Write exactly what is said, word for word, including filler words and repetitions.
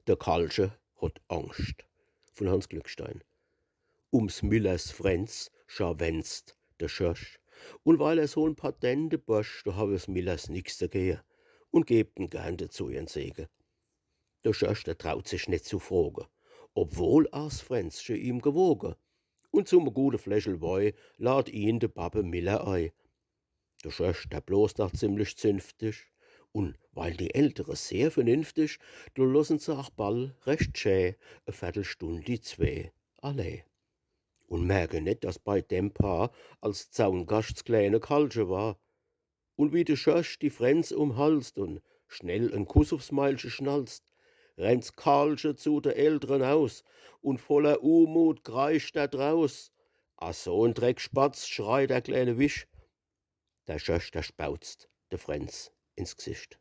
De Kalche hot Angscht, vun Hanns Glückstein. Ums Millers Fränz scharwenzt de Schorsch, un weil er so en patente Borsch, do hawwe s Millers nix degehe un gebt en gern dezu ihrn Sege. De Schorsch, der traut sich net zu froge, obwohl aa s Fränzche ihm gewoge. Un zum gute Fläschel Wei lad ihn de Babbe Miller ei. De Schorsch, der blost aa ziemlich zünftig, un weil die Eltere sehr vernünftig, do lossen se aa ball recht schä e Vertelstund die zwee allee. Un merke net, dass bei dem Paar als Zaungascht s kleene Kalche war. Un wie de Schorsch die Fränz umhalst un schnell en Kuss ufs Mailche schnalzt, rennt's Kalche zu de Eltere naus un voller Umut kreischt er draus: „A so en Dreckspatz“, schreit der kleene Wisch. De Schorsch, der spauzt de Fränz ins Gsicht.